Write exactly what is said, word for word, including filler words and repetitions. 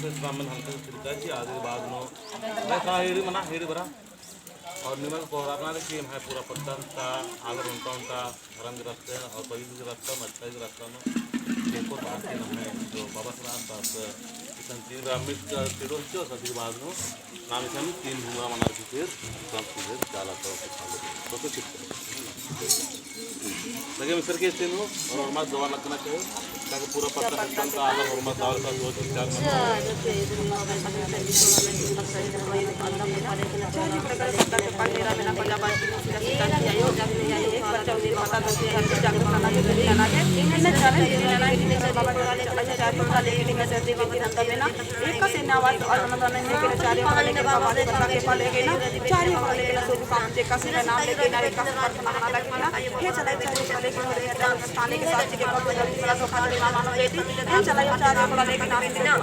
इस्लाम में हल्का सा छिड़का जी, आदि बाद नू, मैं कहा, हेरी मना, हेरी बरा। और निमन कोहरा बना दे कि हम पूरा पत्ता ता, आलर उनका, उनका धर्म के रास्ते और पवित्र के रास्ता में, अच्छा के रास्ता में, देखो बाहर के नम्है जो बाबा सलाम पास, इसन तीन रामित का पीड़ो हिचो, सदी के बाद नू, नाम इसन तीन भूमरा मना के फिर, इसन सीधे चाला का उसे खा लो। तो फिर ठीक है। लगे मिस्र के इस्तेन हो, और हमारा दवा लगना चाहिए, ताकि पूरा पत्ता खत्म का आलर और हमारा दवा का दो तीन चार नंबर। एकासे आवाज और मतलब नहीं के चारी होले के बाबा के पता के पाले के ना, चारी होले के ना, सुख शांति एकासे नाम लेके ना, एकासे प्रार्थना करना लगे ना। हे चला चारी होले के ना, स्थानीय के साथ के बाबा के ना, धोखा देना मानो बेटी। हे चला चारी होले के ना,